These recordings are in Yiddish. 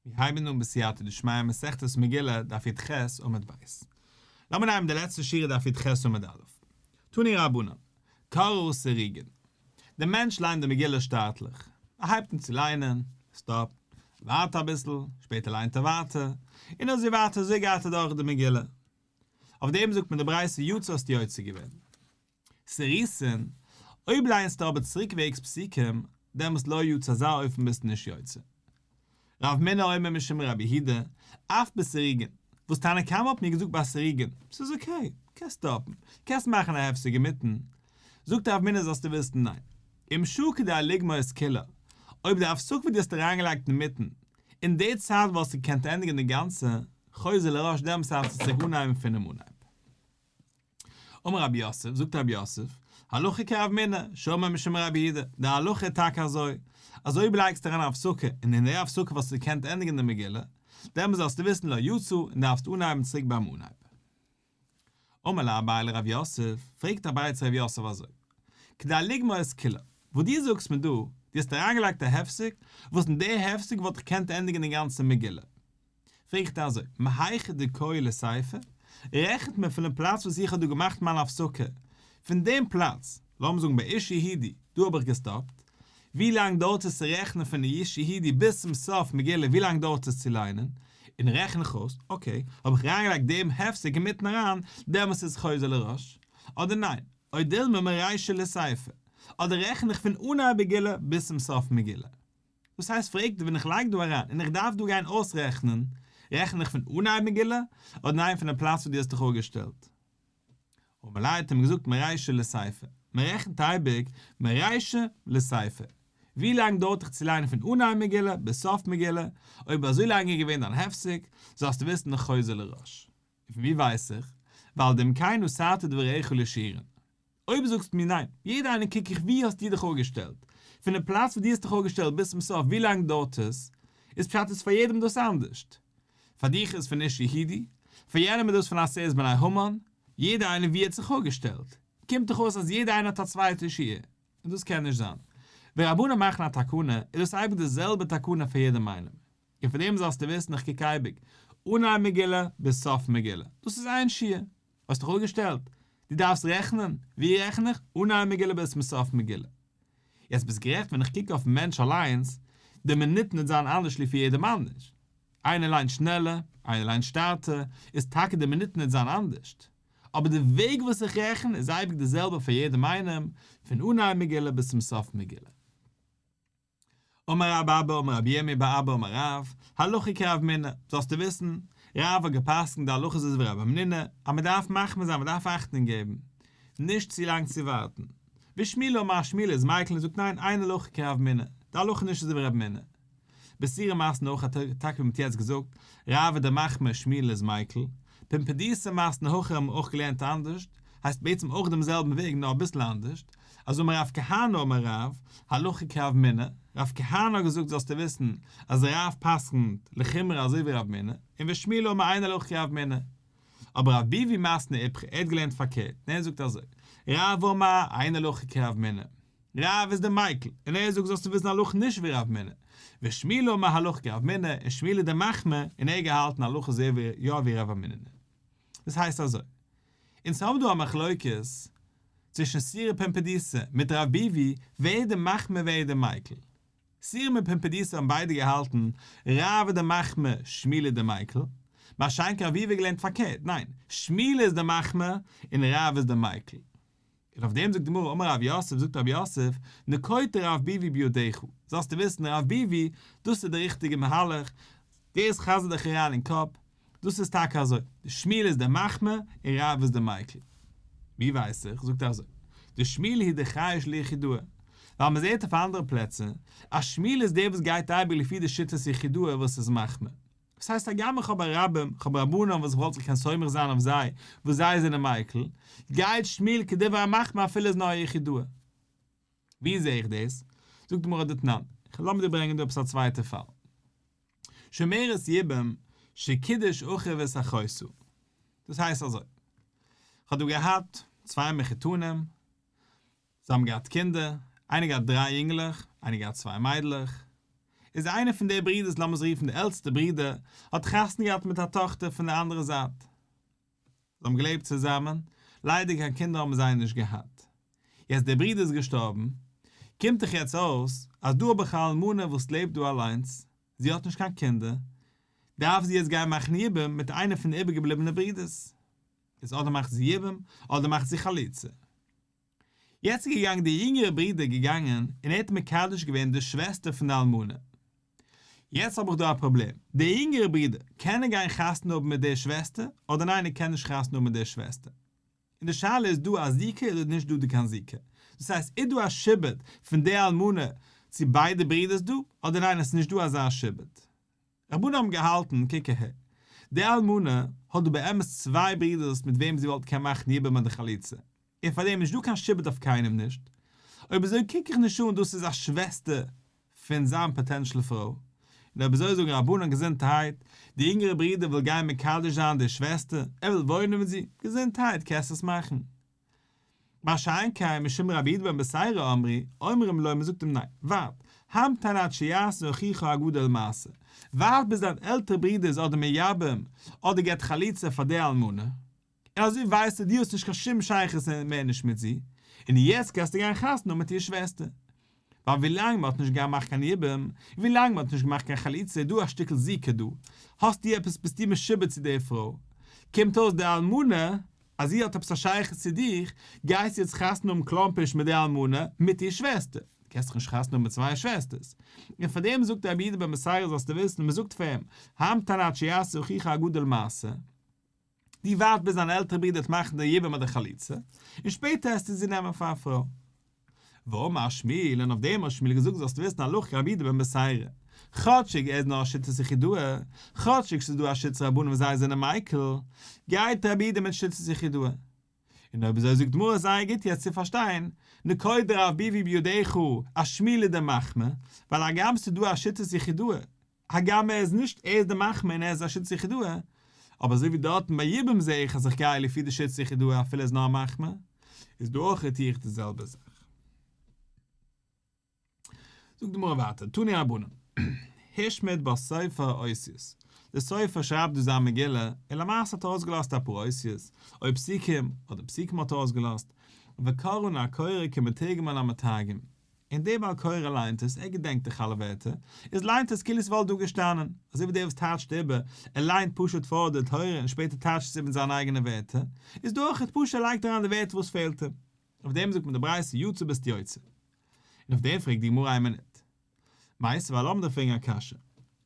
מיר הייבן אן בסייעתא דשמיא מסכת מגילה דף י"ח עמוד ב'. לאמיר נעמען די לעצטע שורה דף י"ח עמוד א'. תנו רבנן, קראה סירוגין. דער מענטש ליינט די מגילה שטאטליך. ער הייבט אן צו ליינען, סטאפ, ווארט אביסל, שפעטער ליינט ער ווייטער, און אזוי ווייטער אזוי גייט ער דורך די מגילה. אויף דעם זאגט מען די ברייתא יצא האסטו יוצא געווען. סריסין, אויב ליינסטו אבער צוריקוועגס פסוקים, דעמאלסט לא יצא אזא אופן ביסטו נישט יוצא. רב מונא אומר משום רבי יהודה, אף בסירוגין, וואס תנא קמא האט מיר געזאגט ביי סירוגין, ס'איז okay, קענסט סטאפן, קענסט מאכן א הפסק אינמיטן, זאגט רב מונא זאלסטו וויסן ניין, אם שהה כדי לגמור את כולה, אויב די הפסק וואס דו האסט אריינגעלייגט אינמיטן, אין די צייט וואלסטו געקענט ענדיגן די גאנצע, חוזר לראש דעמאלסט דארפסטו צוריק אנהייבן פונעם אנהייב. אמר רב יוסף, זאגט רב יוסף, הלכה כרב מונא, שאמר משום רבי יהודה, די הלכה איז טאקע אזוי, אז אויב לייגסטו אריין א הפסקה און אין די הפסקה וואלסטו געקענט ענדיגן די מגילה, דעמאלס זאלסטו וויסן לא יצא און דארפסט אנהייבן צוריק ביים אנהייב. אמר ליה אביי לרב יוסף, פרעגט אביי צו רב יוסף אזוי, כדי לגמור את כולה, וואס דו זאגסט מיר דא, דו האסט אריינגעלייגט א הפסק, וואס אין די הפסק וואלט איך געקענט ענדיגן די גאנצע מגילה, פרעגט ער אזוי, מהיכא דקאי לסיפא, רעכנט מען פונעם פלאץ וואס איך האב דא געמאכט מיין הפסקה, פון דעם פלאץ, לאמיר זאגן ביי איש יהודי, דא האב איך געסטאפט, ווי לאנג דויערט עס צו רעכענען פון איש יהודי ביז צום סוף מגילה ווי לאנג דויערט עס צו ליינען, און רעכן איך אויס, okay, האב איך אריינגעלייגט דעם הפסק אינמיטן אריין, דעמאלס איז חוזר לראש, אדער ניין, או דילמא מרישא לסיפא, אדער רעכן איך פון אנהייב מגילה ביז צום סוף מגילה. דאס הייסט פרעגט ער ווען איך לייג דא אריין און איך דארף דא גיין אויסרעכענען, רעכן איך פון אנהייב מגילה אדער ניין פון די פלאץ וואו דו האסט דיך אפגעשטעלט? אמר ליה האט אים געזאגט מרישא לסיפא, מען רעכנט אייביג מרישא לסיפא, ווי לאנג דויערט דיך צו ליינען פון אנהייב מגילה ביז סוף מגילה, אויב אזוי לאנג איז געווען דיין הפסק, זאלסטו וויסן חוזר לראש. און פון ווי ווייס איך? ווייל דאם כן נתת דבריך לשיעורין. אויב זאגסטו מיר ניין, יעדע איינער קוק איך ווי האסטו דיך אפגעשטעלט, פון די פלאץ וואו דו האסט דיך אפגעשטעלט ביז צום סוף ווי לאנג דויערט עס, איז פשט איז פאר יעדעם דאס אנדערשט. פאר דיך איז פון איש יהודי, פאר יענעם איז דאס פון עשרת בני המן, יעדע איינער ווי ער האט זיך אפגעשטעלט, קומט דאך אויס אז יעדע איינער האט א צווייטע שיעור, און דאס קען נישט זיין. ווען רבנים מאכן א תקנה, איז דאס אייביג די זעלבע תקנה פאר יעדעם איינעם. און פאר דעם זאלסטו וויסן איך קוק אייביג, אנהייב מגילה ביז סוף מגילה, דאס איז איין שיעור. האסט דיך אפגעשטעלט? דו דארפסט רעכענען? ווי רעכן איך? אנהייב מגילה ביז צום סוף מגילה. יעצט ביסט גערעכט ווען איך קוק אויפן מענטש אליינס, די מינוטן וועט זיין אנדערש לפי יעדעם אנדערש. איינער ליינט שנעלער, איינער ליינט שטאטער, איז טאקע די מינוטן וועט זיין אנדערשט. אבער די וועג וואס איך רעכן איז אייביג די זעלבע פאר יעדעם איינעם, פון אנהייב מגילה ביז צום סוף מגילה. אמר רב אבא אמר רבי ירמי' בר אבא אמר רב, הלכה כרב המנונא, זאלסטו וויסן, רב האט גע'פסק'נט די הלכה איז ווי רב המנונא, אז מען דארף מחמיר זיין מען דארף אכטונג געבן, נישט צו לאנג צו ווארטן. ושמואל אמר שמואל איז מיקל און זאגט ניין אין הלכה כרב המנונא, די הלכה איז נישט אזוי ווי רב המנונא. בסורין מתני הכי טאקע ווי מען האט יעצט געזאגט, רב איז דער מחמיר שמואל איז מיקל, פומבדיתא מתני הכי האבן אויך געלערנט אנדערשט, הייסט בעצם אויך דעם זעלבן וועג נאר אביסל אנדערשט, אז אמר רב כהנא אמר רב, הלכה כרב המנונא, רב כהנא האט געזאגט זאלסטו וויסן אז רב פסק'נט לחומרא אזוי ווי רב המנונא, און ושמואל אמר אין הלכה כרב המנונא. אבער רב ביבי מתני איפכא ער האט געלערנט פארקערט און ער זאגט אזוי, רב אמר אין הלכה כרב המנונא, רב איז דער מיקל, און ער זאגט זאלסטו וויסן הלכה נישט ווי רב המנונא, ושמואל אמר הלכה כרב המנונא, און שמואל איז דער מחמיר, און ער האט געהאלטן הלכה אזוי ווי יא ווי רב המנונא. דאס הייסט אזוי, אונז האבן דא א מחלוקת צווישן סורא ופומבדיתא מיט רב ביבי, ווער איז דער מחמיר ווער איז דער מיקל. סורא מיט פומבדיתא האבן ביידע געהאלטן רב איז דער מחמיר שמואל איז דער מיקל, מה שאין כן רב ביבי האט געלערנט פארקערט, ניין, שמואל איז דער מחמיר און רב איז דער מיקל. און אויף דעם זאגט די גמרא אמר רב יוסף זאגט רב יוסף נקוט רב ביבי בידך, זאלסטו וויסן רב ביבי דאס איז די ריכטיגע מהלך, דאס חזר דיך אריין אין קאפ, דאס איז טאקע אזוי, דשמואל איז דער מחמיר און רב איז דער מיקל. ווי ווייס איך? זאגט ער אזוי, דשמואל הוא דחייש ליחידאה, ווייל מען זעט אויף אנדערע פלעצער אז שמואל איז דער וואס גייט אייביג לפי די שיטת יחידאה וואס איז מחמיר. דאס הייסט הגם איך האב א רבים, איך האב רבנים וואס איך וואלט זיך קען סומך זיין אויף זיי, וואס זיי זענען מיקל, גייט שמואל כדברי המחמיר אפילו איז נאר א יחידאה. ווי זעה איך דאס? זאגט די גמרא דתנן, לאמיר דיר ברענגען דא עפעס א צווייטע פאל. שומרת יבם שקידש אחיו את אחותו. דאס הייסט אזוי, איך האב דא געהאט צוויי מחותנים, זיי האבן געהאט קינדער, איינער געהאט דריי יונגלעך, איינער געהאט צוויי מיידלעך, איז איינער פון די ברידערס, לאמיר עס רופן די עלטסטע ברודער, האט חתונה געהאט מיט א טאכטער פון די אנדערע זייט. זיי האבן געלעבט צוזאמען, ליידער קיין קינדער האבן זיי נישט געהאט. יעצט דער ברודער איז געשטארבן, קומט דאך יעצט אויס אז דא האב איך א אלמנה וואס לעבט דא אליינס, זי האט נישט קיין קינדער, דארף זי יעצט גיין מאכן יבום מיט איינער פון די איבערגעבליבענע ברודערס. איז אדער מאכט זי יבום אדער מאכט זי חליצה. יעצט איז געגאנגען דער יונגערע ברודער געגאנגען און ער האט מקדש געווען די שוועסטער פון די אלמנה. יעצט האב איך דא א פראבלעם, דער יונגערע ברודער, קען ער גיין חתונה האבן מיט דער שוועסטער אדער ניין ער קען נישט חתונה האבן מיט דער שוועסטער? און די שאלה איז דא א זיקה אדער נישט דא קיין זיקה? דאס הייסט איז דא א שעבוד פון די אלמנה צו ביידע ברודערס דא אדער ניין עס איז נישט דא אזא שעבוד? רבנן האבן געהאלטן, קוק אהער, די אלמנה האט דא באמת צוויי ברידערס מיט וועם זי וואלט קען מאכן יבום אדער חליצה, און פאר דעם נישט דא קיין שעבוד אויף קיינעם נישט, אויב אזוי קוק איך נישט אן דאס איז א שוועסטער פון זיין potential פרוי, און אויב אזוי זאגן רבנן געזונטהייט, די יונגערע ברודער וויל גיין מקדש זיין די שוועסטער, ער וויל וואוינען מיט זי, געזונטהייט קענסט עס מאכן. מה שאין כן משום רבי יהודה בן בתירא אמרו, אומרים לו מ'זאגט אים ניין, ווארט, המתן עד שיעשה אחיך הגדול מעשה, ווארט ביז דיין עלטערע ברודער איז אדער מייבם אדער געבט חליצה פאר די אלמנה, און אזוי ווייסטו דו האסט נישט קיין שום שייכות מער נישט מיט זי, און יעצט קענסטו גיין חתונה האבן מיט איר שוועסטער. ווייל ווילאנג מ'האט נישט געמאכט קיין יבום, און ווילאנג מ'האט נישט געמאכט קיין חליצה איז דא א שטיקל זיקה דא, האסטו עפעס ביסטו משועבד צו די פרוי, קומט אויס די אלמנה אז זי האט עפעס א שייכות צו דיך, גייסטו יעצט חתונה האבן קלאמפיש מיט די אלמנה, מיט איר שוועסטער. דו קענסט דאך נישט חתונה האבן מיט צוויי שוועסטערס. און פאר דעם זאגט רבי יהודה בן בתירא זאלסטו וויסן, מ'זאגט פאר אים, המתן עד שיעשה אחיך הגדול מעשה. דו ווארט ביז דיין עלטערע ברודער וועט מאכן די יבום אדער חליצה, און שפעטער וועסטו זי נעמען פאר א פרוי. ואמר שמואל, און אויף דעם האט שמואל געזאגט זאלסטו וויסן הלכה כרבי יהודה בן בתירא, כאטשיג ער איז נאר א שיטת יחידאה, כאטשיג ס'איז דא א שיטת רבנן וואס זיי זענען מיקל, גייט רבי יהודה מיט שיטת יחידאה. און אויב אזוי זאגט גמרא זייער גוט יעצט צו פארשטיין, נקוט דרב ביבי בידך אז שמואל איז דער מחמיר, ווייל הגם ס'איז דא א שיטת יחידאה, הגם ער איז נישט ער איז די מחמיר און ער איז א שיטת יחידאה, אבער אזוי ווי דארטן ביי יבום זעה איך אז איך גיי לפי די שיטת יחידאה אפילו ער איז נאר א מחמיר, איז דא אויך טו איך די זעלבע זאך. זאגט די גמרא ווייטער, תנו רבנן, השמיט בה סופר אותיות, דער סופר שרייבט דא זיין מגילה, און למעשה האט ער אויסגעלאזט אפאר אותיות, או פסוקים, אדער פסוקים האט ער אויסגעלאזט, וקראן הקורא כמתורגמן המתרגם, און דער בעל קורא ליינט עס, ער געדענקט דאך אלע ווערטער, איז ליינט עס כאילו עס וואלט דא געשטאנען, אזוי ווי דער וואס טייטשט איבער, ער ליינט פשוט פאר די תורה און שפעטער טייטשט עס איבער אין זיינע אייגענע ווערטער, איז דא אויך פשוט ער לייגט אריין די ווערטער וואס פעלט אים. אויף דעם זאגט מען די ברייתא יצא ביסט יוצא. און אויף דעם פרעגט די גמרא איין מינוט. מיתיבי לאמיר דיר פרעגן א קשיא.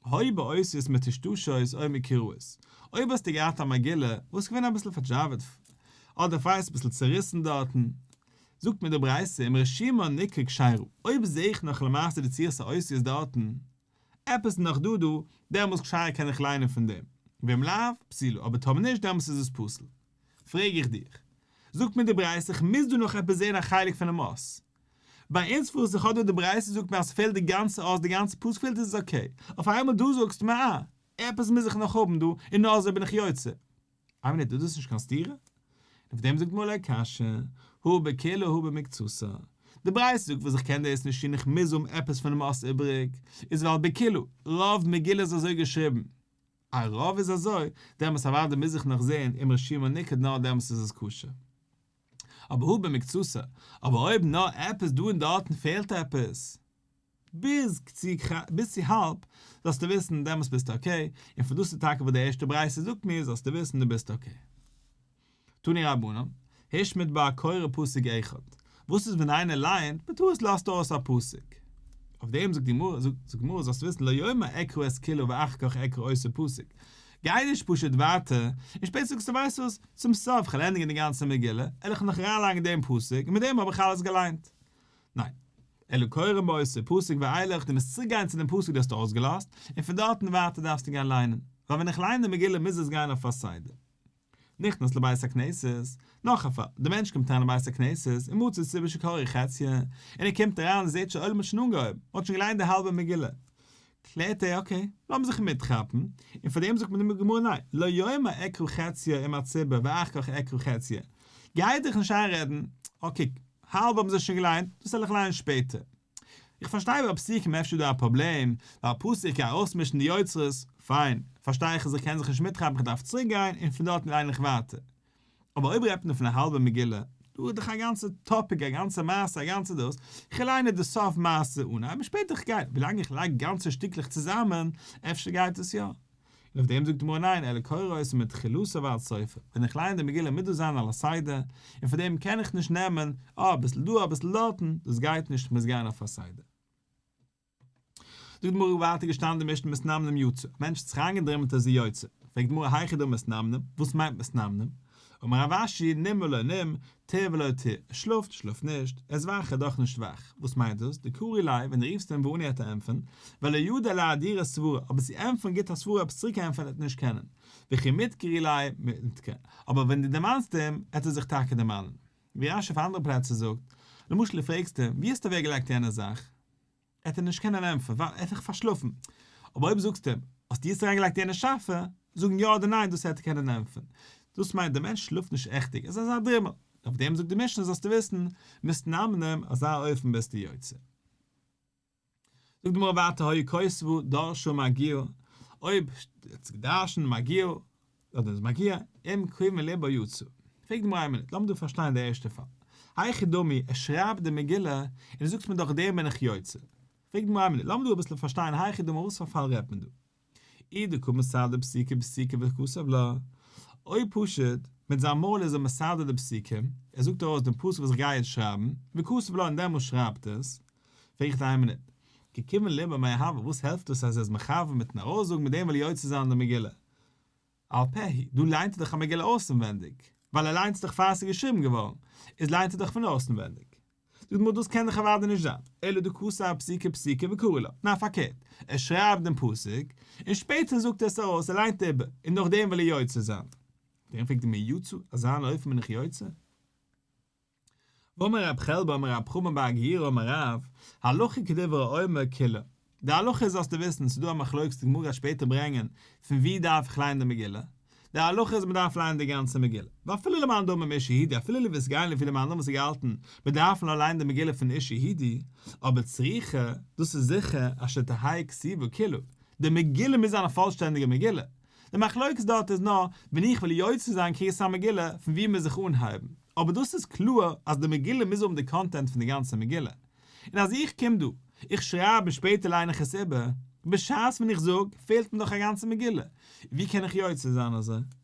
היו בה אותיות מטושטשות או מקורעות, אויב האסטו געהאט א מגילה וואס איז געווען אביסל פארדזשאוועט אדער פארהייסט אביסל צעריסן דארטן, זאגט מיר די ברייתא אם רשומה ניכר כשרה, אויב זעה איך נאך למעשה די צורת האותיות דארטן, עפעס איז נאך דא דא, דעמאלס כשרה קען איך ליינען פון דעם, ואם לאו, פסולה, אבער טאמער נישט דעמאלס איז עס פסול. פרעג איך דיך, זאגט מיר די ברייתא איך מוז דא נאך עפעס זעהן א חלק פונעם אות. ביי אונז וואס איך האב דא די ברייתא זאגט מיר אז ס'פעלט די גאנצע אות די גאנצע פסוק פעלט איז עס okay, אויף איינמאל דא זאגסטו מיר אה, עפעס מוז איך נאך האבן דא און נאר אזוי בין איך יוצא. איין מינוט איז דאס נישט קיין סתירה? און אויף דעם זאגט גמרא לא קשיא, הא בכולה הא במקצתה. די ברייתא זאגט וואס איך קען דאס נישט טון איך מוז האבן עפעס פונעם אות איבריג, איז ווייל בכולה, רוב מגילה איז אזוי געשריבן. א רוב איז אזוי, דעמאלס אוודאי מוז איך נאך זעהן אם רשומה ניכר נאר דעמאלס איז עס כשר. אבער הא במקצתה, אבער אויב נאר עפעס דא און דארטן פעלט עפעס, ביז צו ביז צו האלב, זאלסטו וויסן דעמאלס ביסטו okay, און פון דאס איז טאקע וואס די ערשטע ברייתא זאגט מיר, זאלסטו וויסן דו ביסט okay. תנו רבנן, השמיט בה הקורא פסוק אחד, וואס איז ווען איינער לייענט, בטעות לאזט ער אויס א פסוק? אויף דעם זאגט די גמרא, זאגט די גמרא זאלסטו וויסן לא יאמר אקרא את כולה ואחר כך אקרא אותו פסוק, גיי נישט פשוט ווייטער, און שפעטער זאגסטו ווייסט וואס, צום סוף כ'וועל ענדיגן די גאנצע מגילה, וועל איך נאך אריינלייגן דעם פסוק, און מיט דעם האב איך אלעס געליינט. ניין. אלא קורא מאותו פסוק ואילך, דו מוזט צוריק גיין צו דעם פסוק דו האסט אויסגעלאזט, און פון דארטן ווייטער דארפסטו גיין ליינען, ווייל ווען איך ליין די מגילה מוז עס גיין אויף א סדר. נכנס לבית הכנסת, נאך א פאל, דער מענטש קומט אריין אין בית הכנסת, ומצא ציבור שקראו חציה, און ער קומט אריין און זעט שוין עולם האט שוין אנגעהויבן, מען האט שוין געליינט די האלבע מגילה, קלערט ער okay, לאמיר זיך מיטכאפן, און פאר דעם זאגט מען די גמרא ניין, לא יאמר אקרא חציה עם הציבור ואחר כך אקרא חציה, גיי דיך נישט איינרעדן, okay, האלב האבן זיי שוין געליינט, דאס וועל איך ליינען שפעטער. איך פארשטיי ביי פסוקים אפשר איז דא א פראבלעם, ווייל א פסוק קען אויסמישן די יוצרות, פיין, פארשטיי איך אז איך קען זיך נישט מיטכאפן איך דארף צוריק גיין און פון דארטן ליין איך ווייטער. אבער אויב רעדט מען פון א האלבע מגילה, דא איז דאך א גאנצע topic, א גאנצע מעשה, א גאנצע דאס, איך ליין די סוף מעשה אנהייב און שפעטער איך גיי, ווילאנג איך לייג גאנצע שטיקלעך צוזאמען, אפשר גייט עס יא. און אויף דעם זאגט די גמרא ניין, אלא קורא אותה מתחילתה ועד סופה, ווען איך ליין די מגילה מוז דאס זיין על הסדר, און פאר דעם קען איך נישט נעמען, אה, אביסל דא אביסל דארטן, דאס גייט נישט, איך מוז גיין אויף א סדר. זאגט די גמרא ווייטער געשטאנען די משנה מתנמנם יצא, א מענטש האט זיך אריינגעדרימלט איז ער יוצא, פרעגט די גמרא היכי דמי מתנמנם, וואס מיינט מתנמנם? אמר רב אשי נים ולא נים, טר ולא טר, ער שלאפט, שלאפט נישט, ער איז וואך, ער איז דאך נישט וואך, וואס מיינט דאס? דקרי ליה, ווען דו רופסט אים ועני וועט ער ענטפערן, ולא ידע לאהדורי סברא, אבער צו ענטפערן גוט א סברא עפעס צוריק ענטפערן וועט ער נישט קענען, וכי מדקרי ליה, אבער ווען דו דערמאנסט אים, וועט ער זיך טאקע דערמאנען. ווי רשי אויף אנדערע פלעצער זאגט, למשל דו פרעגסט אים, ווי האסטו אוועק געלייגט יענע זאך? עט ער נישט קענען ענטפערן ווייל ער האט זיך פארשלאפן. אבער אויב זאגסטו אים, האסט יעצט אריינגעלייגט יענע שאפע? זאגן יא אדער ניין דאס העט ער קענען ענטפערן. דאס מיינט דער מענטש שלאפט נישט עכטיג, עס איז אזא דרימל. אויף דעם זאגט די משנה זאלסטו וויסן, מתנמנם, אזא אופן ביסטו יוצא. זאגט די גמרא ווייטער היה כותבה דרשה ומגיה, אויב האט זי געדרשנט מגיה, אדער איז מגיה, אם כיוון לבו יצא. פרעגט די גמרא איין מינוט, לאמיר דא פארשטיין די ערשטע פאל. היכי דמי, ער שרייבט די מגילה, און ער זאגט מיר דורך דעם בין איך יוצא. פרעגט די גמרא איין מינוט, לאמיר דא אביסל פארשטיין היכי דמי וואס פאר פאל רעדט מען דא. אי דקא מסדר פסוקי פסוקי וכתב לה, אויב פשוט, מיט זיין מויל איז ער מסדר די פסוקים, ער זאגט ארויס דעם פסוק וואס איך גיי יעצט שרייבן, וכתב לה און דעמאלס שרייבט עס, פרעג איך איין מינוט, ככיוון לבו מאי הוי, וואס העלפט עס אז ער איז מכוון מיטן ארויסזאגן מיט דעם וויל ער יוצא זיין די מגילה? על פה הוא, דא ליינט ער דאך א מגילה אויסנווענדיג, ווייל ער ליינט עס דאך פאר עס איז געשריבן געווארן, איז ליינט ער דאך פון אויסנווענדיג. זאגט די גמרא דאס קען דאך אוודאי נישט זיין, אלא דכתב פסוקי פסוקי וקרי לה, ניין פארקערט, ער שרייבט דעם פסוק, און שפעטער זאגט ער עס ארויס, ער ליינט איבער, און נאכדעם וויל ער יוצא זיין. דעם פרעגט די גמרא יצא, אזא אן אופן בין איך יוצא? ואמר רב חלבו אמר רב חמא בר גוריא אמר רב, הלכה כדברי האומר כולה. די הלכה איז זאלסטו וויסן, ס'איז דא א מחלוקת די גמרא גייט שפעטער ברענגען, פון ווי דארף איך ליינען די מגילה? די הלכה איז מ'דארף ליינען די גאנצע מגילה. ואפילו למאן דאמר מאיש יהודי, אפילו דו וועסט גיין לפי די מאן דאמר וואס האט געהאלטן מ'דארף נאר ליינען די מגילה פון איש יהודי, אבער צריכה, דאס איז זיכער אז שתהא כתובה כולה, די מגילה מוז זיין א פולשטענדיגע מגילה, די מחלוקת דארט איז נאר ווען איך וויל יוצא זיין קריאת המגילה פון וואו מוז איך אנהייבן, אבער דאס איז קלאר אז די מגילה מוז האבן די content פון די גאנצע מגילה, און אז איך קום דא, איך שרייב און שפעטער ליין איך עס איבער, בשעת ווען איך זאג, פעלט מיר דאך א גאנצע מגילה, ווי קען איך יוצא זיין אזוי? זאגט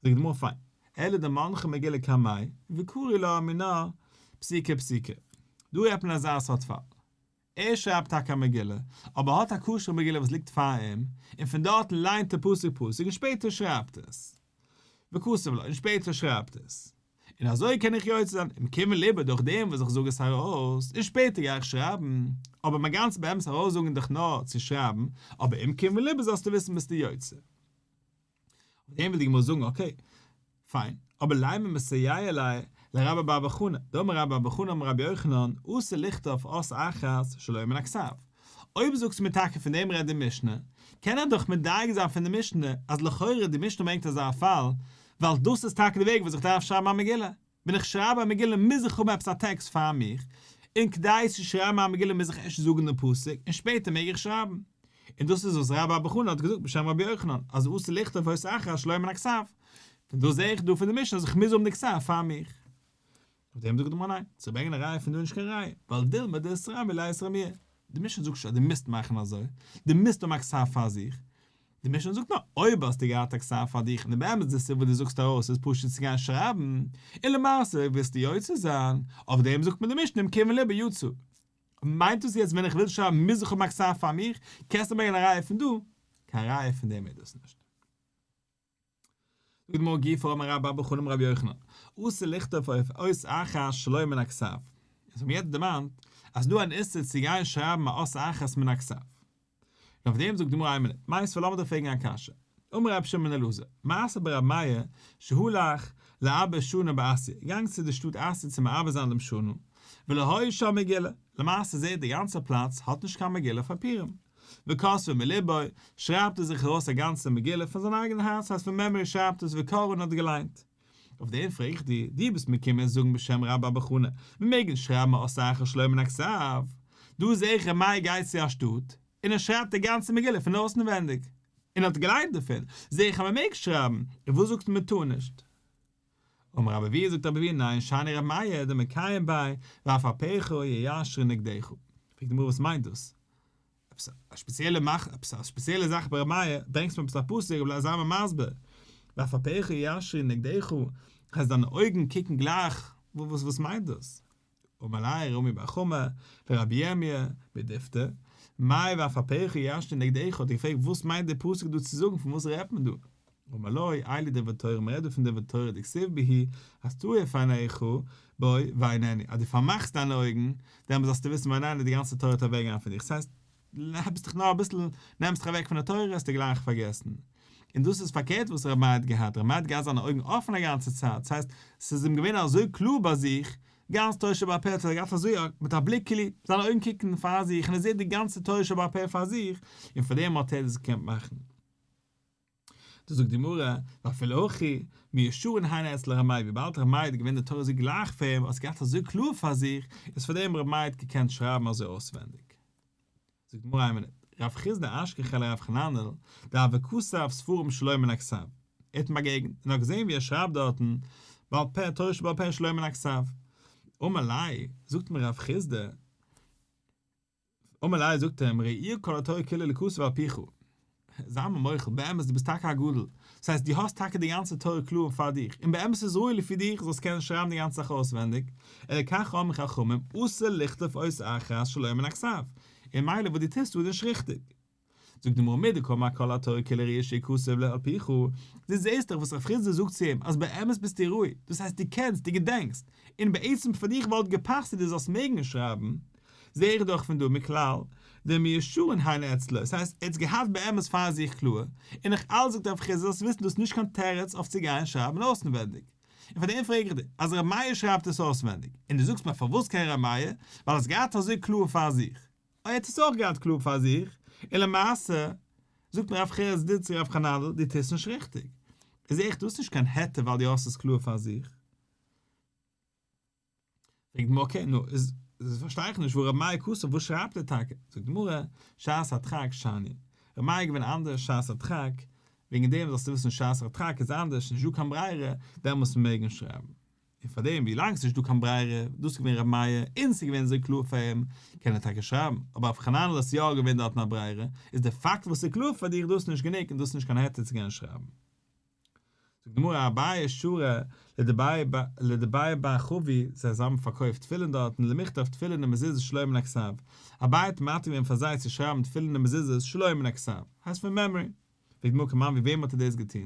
די גמרא פיין, אלא דמנחא מגילה קמיה, וקרי לה מינה פסוקי פסוקי, דא רעדט מען אזא סארט פאל. ער שרייבט טאקע א מגילה, אבער ער האט א כשר'ע מגילה וואס ליגט פאר אים, און פון דארטן ליינט ער פסוק פסוק און שפעטער שרייבט עס. וכתב לה, און שפעטער שרייבט עס. און אזוי קען איך יוצא זיין, אם כיוון לבו דורך דעם וואס איך זאג עס ארויס, און שפעטער גיי איך שרייבן. אבער מיין גאנצע באמת ארויסזאגן איז דאך נאר צו שרייבן, אבער אם כיוון לבו זאלסטו וויסן ביסטו יוצא. אויף דעם וויל די גמרא זאגן okay, פיין, אבער לימא מסייע ליה לרבה בר בר חנה, דאמר רבה בר בר חנה אמר רבי יוחנן, אסור לכתוב אות אחת שלא מן הכתב. אויב זאגסטו מיר טאקע פון דעם רעדט די משנה, קען איך דאך מדייק זיין פון די משנה אז לכאורה די משנה ברענגט אזא פאל, ווייל דאס איז טאקע די וועג וואס איך דארף שרייבן א מגילה. ווען איך שרייב א מגילה מוז איך האבן עפעס א טעקסט פאר מיך, און כדי צו שרייבן א מגילה מוז איך ערשט זאגן דעם פסוק, און שפעטער מעג איך שרייבן. און דאס איז וואס רבה בר בר חנה האט געזאגט בשם רבי יוחנן, אז אסור לכתוב אות אחת שלא מן הכתב. פון דאס זע איך דא פון די משנה אז איך מוז האבן די כתב פאר מיך. אויף דעם זאגט די גמרא ניין, צו ברענגען א ראיה פון דא איז נישט קיין ראיה, ווייל דילמא דאיתרמי ליה איתרמויי. די משנה זאגט נישט אז דו מוזט מאכן אזוי, דו מוזט האבן א כתב פאר זיך, די משנה זאגט נאר אויב האסטו געהאט א כתב פאר דיך און די באמת די סיבה וואס דו זאגסט ארויס איז פשוט צו גיין שרייבן, און למעשה ווילסטו יוצא זיין, אויף דעם זאגט מען די משנה אם כיוון לבו יצא. מיינט דאס יעצט ווען איך וויל שרייבן מוז איך האבן א כתב פאר מיך? קענסטו ברענגען א ראיה פון דא? קיין ראיה פון דעם איז דאס נישט. זאגט די גמרא גופא אמר רבה בר בר חנה אמר רבי יוחנן, אסור לכתוב אויף אות אחת שלא מן הכתב. אונז האבן יעצט דערמאנט אז ס'דא אן איסור צו גיין שרייבן א אות אחת מן הכתב. און אויף דעם זאגט די גמרא איין מינוט, מיתיבי לאמיר דיר פרעגן א קשיא. אמר רבי שמעון בן אלעזר, מעשה ברבי מאיר שהלך לעבר שנה בעסיא, געגאנגען צו די שטאט עסיא צו מעבר זיין דעם שנה, ולא היה שם מגילה, למעשה זעהט די גאנצע פלאץ האט נישט קיין מגילה פאר פורים. וכתבה מליבו, שרייבט ער זיך ארויס א גאנצע מגילה פון זיין אייגענע הארץ הייסט פון memory שרייבט עס וקרא און האט געליינט. אויף דעם פרעג איך דיר, דו ביסט מקומן זאגן בשם רבה בר בר חנה, מען מעג נישט שרייבן א אות אחת שלא מן הכתב? דא זעה איך ר' מאיר גייט צו א שטאט און ער שרייבט די גאנצע מגילה פון אויסנווענדיג, און האט געליינט דערפון, זעה איך אז מען מעג שרייבן, און וואס זאגסטו מען טאר נישט? אמר רבי אבהו זאגט רבי אבהו ניין שאני ר' מאיר דמקיים ביה ועפעפיך יישרו נגדך, פרעגט די גמרא וואס מיינט דאס? עפעס א שפעציעלע מאך עפעס א שפעציעלע זאך ביי ר' מאיר, ברענגסט מיר עפעס א פסוק אבער זיי מיר מסביר, ועפעפיך יישרו נגדך הייסט דיינע אויגן קוקן גלייך, וואס וואס מיינט דאס? אמר ליה רמי בר חמא לרבי ירמי' מדיפתי, מאי ועפעפיך יישרו נגדך האט ער געפרעגט וואס מיינט דער פסוק דא צו זאגן פון וואס רעדט מען דא? אמר לו, אלו דברי תורה מען רעדט דא פון דברי תורה דכתיב בהו התעיף עיניך בו ואיננו, אז דו פארמאכסט דיינע אויגן, דעמאלט זאלסטו וויסן ואיננו די גאנצע תורה וועט אוועקגיין פון דיך, ס'הייסט, ביסט דיך נאר אביסל, נעמסט דיך אוועק פון די תורה האסטו גלייך פארגעסן. און דאס איז פארקערט וואס ר' מאיר האט געהאט, ר' מאיר האט געהאט זיינע אויגן אפן א גאנצע צייט, ס'הייסט, ס'איז אים געווען אזוי קלאר ביי זיך, גאנץ תורה שבעל פה האט ער געהאט אזוי מיט א בליק כאילו, זיינע אויגן קוקן פאר זיך און ער זעט די גאנצע תורה שבעל פה פאר זיך, און פאר דעם האט ער דאס געקענט מאכן. דא זאגט די גמרא, ואפילו הכי, מיושרין היינו אצל ר' מאיר, וויבאלד ר' מאיר האט געווען די תורה אזוי גלייך פאר אים, האט עס געהאט אזוי קלאר פאר זיך, איז פאר דעם ר' מאיר האט געקענט שרייבן אזוי אויסווענדיג. זאגט די גמרא איין מינוט, רב חסדא אשכחיה לרב חננאל, דהוה כתב ספרים שלא מן הכתב, ער האט אים באגעגנט און האט געזען ווי ער שרייבט דארטן בעל פה תורה שבעל פה שלא מן הכתב. אמר ליה, זאגט אים רב חסדא, אמר ליה זאגט ער אים, ראויה כל התורה כולה ליכתב על פיך, זיי מיר מוחל, באמת דו ביסט טאקע א גדול, דאס הייסט דו האסט טאקע די גאנצע תורה קלאר פאר דיך, און באמת איז ראוי לפי דיך זאלסט קענען שרייבן די גאנצע זאך אויסווענדיג, אלא כך אמרו חכמים, אסור לכתוב אות אחת שלא מן הכתב, און מילא וואס דו טוסט דא איז נישט ריכטיג. זאגט די גמרא מדקאמר כל התורה כולה ראויה שיכתב על פיך, דו זעסט דאך וואס רב חסדא זאגט צו אים אז באמת ביסטו ראוי, דאס הייסט דו קענסט, דו געדענקסט, און בעצם פאר דיך וואלט געפאסט אז דו זאלסט מעגן שרייבן, זע איך דאך פון דא מכלל דמיושרין היינו אצלו, עס הייסט ער האט עס געהאט באמת פאר זיך קלאר, און נאך אלץ זאגט רב חסדא זאלסט וויסן דאס איז נישט קיין תירוץ אויף צו גיין שרייבן אויסנווענדיג. און פאר דעם פרעג איך דיר, אז ר' מאיר שרייבט עס אויסווענדיג, און דו זאגסט מיר פארוואס קען ר' מאיר, ווייל ער האט עס געהאט אזוי קלאר פאר זיך. ער האט עס אויך געהאט קלאר פאר זיך, און למעשה זאגט מיר רב חסדא צו רב חננאל דו טוסט נישט ריכטיג. איז עכט דאס נישט קיין היתר ווייל דו האסט עס קלאר פאר זיך. פרעגט די גמרא okay נו איז פארשטיי איך נישט והא רבי מאיר כתב וואס שרייבט ער טאקע? זאגט די גמרא שעת הדחק שאני רבי מאיר איז געווען אנדערש שעת הדחק וועגן דעם זאלסטו וויסן שעת הדחק איז אנדערש נישט דא קיין ברירה דעמאלטס מעג מען שרייבן. און פאר דעם ווי לאנג ס'נישט דא קיין ברירה, דאס איז געווען ר' מאיר, און ס'איז געווען אזוי קלאר פאר אים, קען ער טאקע שרייבן, אבער אויף חננאל איז יא געווען דארטן א ברירה, איז די פאקט וואס ס'איז קלאר פאר דיך דאס נישט גענוג און דאס איז נישט קיין היתר צו גיין שרייבן. זאגט די גמרא אביי שרא לדבי בר חבו, זיי האבן פארקויפט תפילין דארטן, למכתב תפילין ומזוזות שלא מן הכתב, אביי האט מתיר געווען פאר זיי צו שרייבן תפילין און מזוזות שלא מן הכתב, הייסט פון memory. פרעגט די גמרא כמאן ווי וועם האט ער דאס געטון?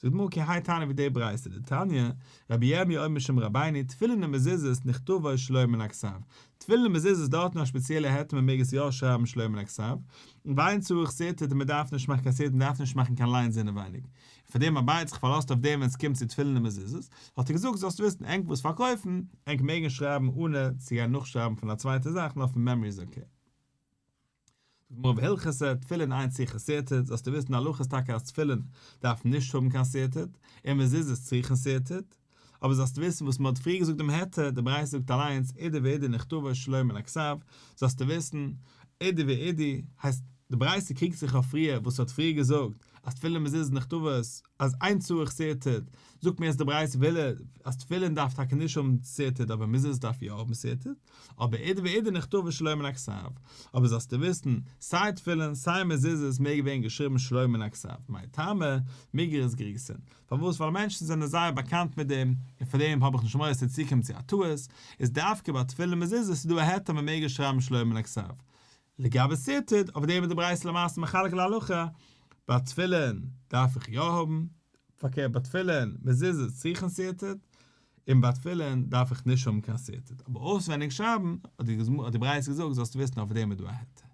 זאגט די גמרא כי האי תנא ווי די ברייתא דתניא, רבי ירמי' אומר משום רבינו, תפילין ומזוזות נכתבות שלא מן הכתב, תפילין און מזוזות דארט נאר א שפעציעלע היתר מען מעג עס יא שרייבן שלא מן הכתב, און ואין צריך שרטוט און מען דארף נישט מאכן קיין שרטוט מען דארף נישט מאכן קיין lines אינעווייניג, און פאר דעם אביי האט זיך פארלאזט אויף דעם ווען עס קומט צו תפילין און מזוזות, האט ער געזאגט זאלסט וויסן ענק וואס פארקויפן, ענק מעגן שרייבן אנע צו גיין נאכשרייבן פון א צווייטע זאך נאר פון memory איז okay. גמרא והלכתא, תפילין אין צריכין שרטוט, זאלסטו וויסן די הלכה איז טאקע אז תפילין דארף נישט האבן קיין שרטוט, און מזוזות צריכין שרטוט, אבער זאלסטו וויסן וואס מען האט פריער געזאגט דעם היתר, די ברייתא זאגט אליינס אידי ואידי נכתבות שלא מן הכתב, זאלסטו וויסן, אידי ואידי, הייסט, די ברייתא קריגט זיך אויף פריער וואס האט פריער געזאגט אז תפילין מזוזות נכתבות אז אין צריך שרטוט, זאגט מיר יעצט די ברייתא אז תפילין דארף טאקע נישט האבן שרטוט אבער מזוזות דארף יא האבן שרטוט. אבער אידי ואידי נכתבות שלא מן הכתב, אבער זאלסטו וויסן, סיי תפילין סיי מזוזות מעג ווערן געשריבן שלא מן הכתב, מאי טעמא, מיגרס גריסין, פארוואס ווייל מענטשן זענען זייער באקאנט מיט דעם, און פאר דעם האב איך נישט מורא ס'וועט צוקומען צו א טעות, איז דווקא ביי תפילין מזוזות איז דא א היתר מען מעג עס שרייבן שלא מן הכתב. לגבי שרטוט, אויף דעם איז די ברייתא למעשה מחלק להלכה, ביי תפילין דארף איך יא האבן, פארקערט ביי תפילין מזוזות צריכין שרטוט, און ביי תפילין דארף איך נישט האבן קיין שרטוט, אבער אויסווענדיג שרייבן, האט די ברייתא געזאגט זאלסטו וויסן אויף דעם איז דא א היתר.